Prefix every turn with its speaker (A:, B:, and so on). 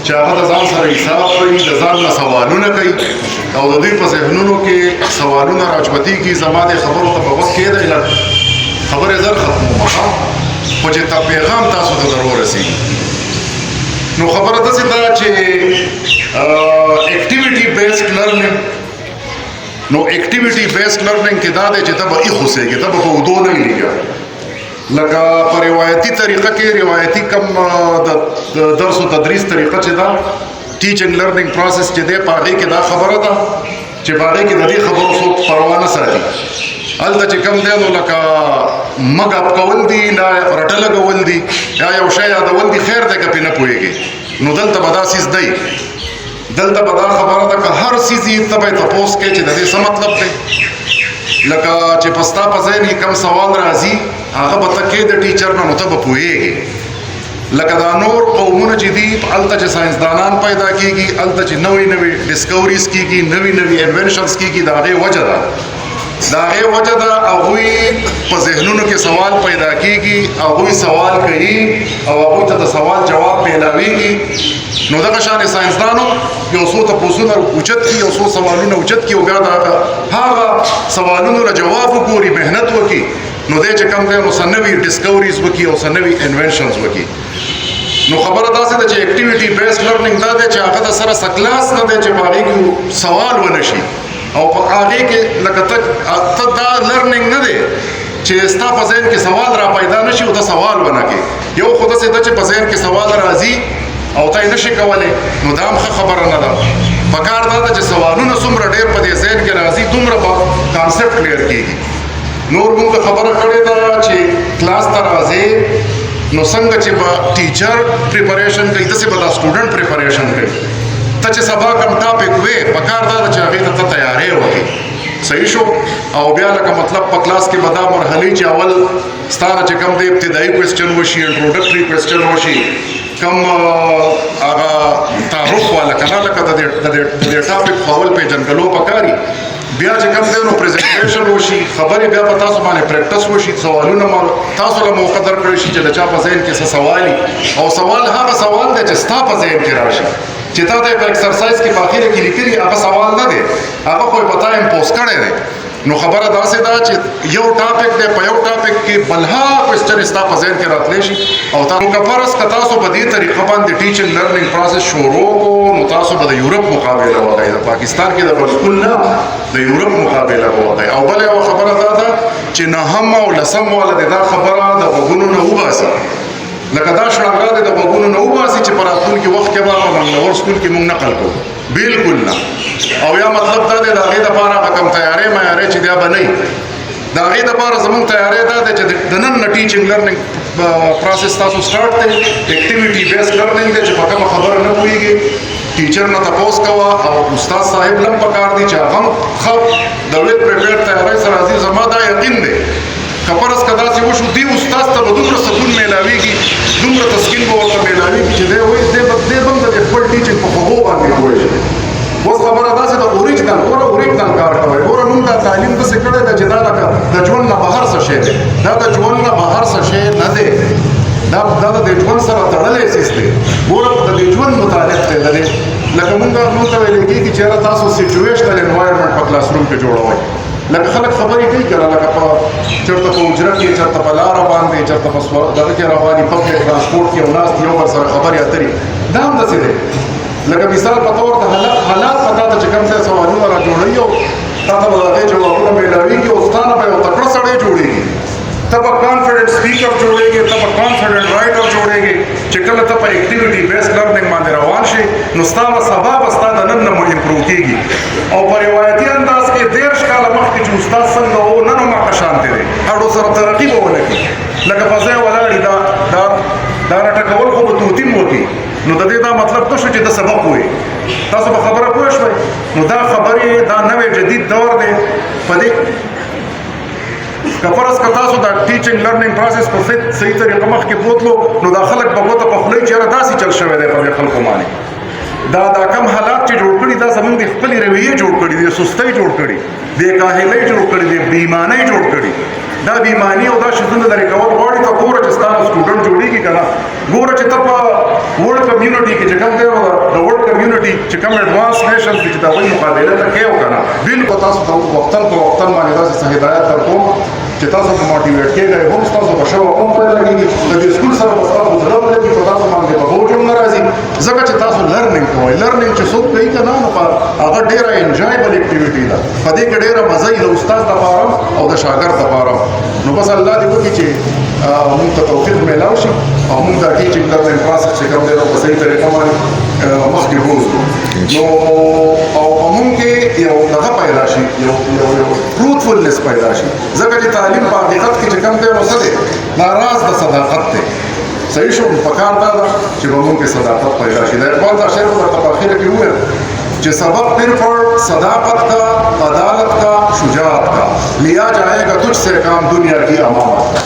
A: چې هغه د ځان سره حساب کوي، د ځان نه سوالونه کوي او د دوی په ذهنونو کې سوالونه راچپتېږي. زما د خبرو ته په وخت کېدی، لږ خبرې زر ختموم، ښه، خو چې تا پیغام تاسو ته در ورسېږي. نو خبره داسې ده چې activity based learning، نو activity based learning کې دا دی چې ته به ایخوسېږې، ته به په اودو نه لګیا. لکه په روایتي طریقه کې، روایتي کم د درس او تدریس طریقه چې دا teaching learning process چې دی، په هغې کې دا خبره ده چې په هغې کې د دې خبرو څوک پروا نه ساتي. هلته چې کم دی نو لکه mug up کول دي، لا رټه لګول دي، یا یو شی یادول دي، خیر دی که پرې نه پوهېږې. نو دلته به دا څیز دی، دلته به دا خبره ده که هر څیز یې ته به یې تپوس کوې چې د دې څه مطلب دی. لکه چې په ستا په ذهن کې کم سوال راځي، هغه به ته کې د ټیچر نه، نو ته به پوهېږې. لکه دا نور قومونه چې دي، هلته چې ساینسدانان پیدا کیږي، هلته چې نوې نوې discoveries کیږي، نوې نوې inventions کیږي، د هغې وجه ده، د هغې وجه ده هغوی په ذهنونو کې سوال پیدا کیږي، هغوی سوال کوي او هغوی ته د سوال جواب پیلاویږي. نو دغه شان ساینسدانو یو څو تپوسونه اوچت کړي، یو څو سوالونه اوچت کړي او بیا د هغه سوالونو له جواب وګوري، محنت وکړي، نو دی چې کوم دی نو څه نوي discoveries وکړي او څه نوي inventions وکړي. نو خبره داسې ده چې activity based learning دا دی چې هغه د سره څه کلاس نه دی چې په هغې کې سوال ونه شي او په هغې کې لکه ته دا learning نه دی چې ستا په ذهن کې سوال را پیدا نه شي او ته سوال ونه کړې. یو خو داسې ده چې په ذهن کې سوال راځي او ته یې نشې کولی، نو دا هم ښه خبره نه ده. پکار دا ده چې سوالونه څومره ډېر په دې ذهن کې راځي، دومره به concept clear کېږي. نور موږ خبره کړې ده چې کلاس ته راځې، نو څنګه چې به teacher preparation کوي، داسې به دا student preparation کوي. ته چې سبا کوم topic وې، پکار دا ده چې هغې ته ته تیاری وکړې. صحیح شو؟ او بیا لکه مطلب په کلاس کې به دا مرحلې چې اول ستا نه چې کوم دی ابتدایي question وشي، introductory question وشي، کوم هغه تعارف والا که نه، لکه د دې topic خو اول پېژندګلو پکاري. بیا چې کوم دی نو presentation وشي، خبرې بیا په تاسو باندې practice وشي، سوالونه ما تاسو له موقع درکړی شي چې د چا په ذهن کې څه سوالي. او سوال هغه سوال دی چې ستا په ذهن کې راشي، چې تا ته په exercise کې په اخره کې لیکلي هغه سوال نه دی، هغه خو یې په تا impose کړی دی. نو خبره داسې ده چې یو topic دی، په یو topic کې بلها question ستا په ذهن کې راتلی شي. او تا نو که فرض که تاسو په دې طریقه باندې teaching learning process شروع کو، نو تاسو به د یورپ مقابله وکړئ، د پاکستان کې د بل نه، د یورپ مقابله به وکړئ. او بله یوه خبره دا ده چې نهم او لسم والا دې دا خبره د غوږونو نه وباسي، لکه دا شړنګا دې د غوږونو نه وباسي چې په راتلونکي وخت کې به په منګلور school کې مونږ نقل کوو، بالکل نه. او یا مطلب دا دی د هغې دپاره هغه کوم تیارې میارې چې بیا به نه وي، د هغې دپاره زمونږ تیارې دا دی چې د نن نه teaching learning process تاسو start دی، activity based learning دی چې په کومه خبره نه پوهېږي، ټیچر نه تپوس کوه. او استاد صاحب لم پکار دی چې هغه هم ښه د well prepared تیارۍ سره راځي. زما دا یقین دی که فرض که داسې وشو، دې استاد ته به دومره سکون میلاویږي، دومره تسکین به ورته میلاویږي چې دی وایي دی به هم د خپل teaching په خوږو باندې پوه شي. اوس خبره داسې ده، original، ګوره، original کار کوي. ګوره، موږ دا تعلیم داسې کړی دی چې دا لکه د ژوند نه بهر څه شی دی. دا د ژوند نه بهر څه شی نه دی، دا د ژوند سره تړلی څیز دی. ګوره، د دې ژوند متعلق دی. د دې لکه مونږ ته ویل کېږي چې یاره تاسو situational environment په کلاس روم کې جوړوئ. لکه خلک خبرې کوي که نه، لکه په چېرته په حجره کې، چېرته په لاره باندې، چېرته په دغه کې رواني public transport کې او ناست یو بل سره خبرې اترې، دا هم داسې دی. لکه مثال په تور د حالات په تاته چې کوم ځای سوالونه را جوړوي او تاته به د هغې جوابونه میلاویږي او ستا نه به یو تکړه سړی جوړېږي، ته به confident speaker جوړېږي، ته به confident writer جوړېږي. چې کله ته په activity based learning باندې روان شې، نو ستا به سبا به ستا د نن نه مو improve کېږي. او په روایتي انداز کې 30 کاله مخکې چې استاد څنګه و، نن هم هغه شانتې دی، هډو سره ترقي به ونه کړي. لکه په ځای ولاړي دا رټکول خو به توتیم وکړي، نو د دې دا مطلب نه شو چې د سبق وایي. تاسو به خبره پوه شوئ. نو دا خبرې، دا نوی جدید دور دی. په دې که فرض که تاسو دا teaching learning process په صحیح طریقه مخکې بوتلو، نو دا خلک به ګوته په خولۍ چې یاره داسې چل شوی دی په دې خلکو باندې. دا کم حالات چې جوړ کړي، دا زمونږ د خپلې رویې جوړ کړي دي، سستۍ جوړ کړي، بې کاهلۍ جوړ کړي دي، بې ایمانۍ جوړ کړي. دا بې ایماني او دا شیزونه لرې کول غواړي. ته ګوره چې ستا سټوډنټ جوړېږي که نه. ګوره چې ته په ورلډ کمیونټي کې چې کوم دی، د ورلډ کمیونټي چې کوم اډوانس نیشنز دي، چې د هغوی مقابله ته کوې او که نه. بالکل تاسو ته وختن په وختن باندې داسې څه هدایت درکوم چې تاسو به موټیویټ کېږئ هم، ستاسو په شوق هم پیدا کېږي، د دې سکول سره به ستاسو زړه ولګي، په تاسو باندې به بوج هم نه راځي، ځکه چې تاسو لرننګ کوئ. لرننګ چې څوک کوي که نه، نو په هغه ډېره انجویبل اکټیویټي ده، په دې کې ډېره مزه وي د استاد دپاره او د شاګرد دپاره. نو بس الله دې وکړي چې موږ ته توفیق میلاو شي او موږ دا ټیچینګ لرننګ پروسس چې کوم دی، نو په صحیح طریقه باندې مخکې بوځو، نو او په موږ کې یو دغه پیدا شي، یو تروتفولنس پیدا شي، ځکه چې تعلیم په حقیقت کې چې کوم دی، نو څه دی؟ دا راز د صداقت دی. صحیح شو؟ په کار دا ده چې په موږ کې صداقت پیدا شي. د اقبال دا شعر ورته په اخره کې وویل چې सबक फिर पढ़ सदाकत का، अदालत का، शुजाअत का، लिया जाएगा तुझसे काम दुनिया की अमामत का.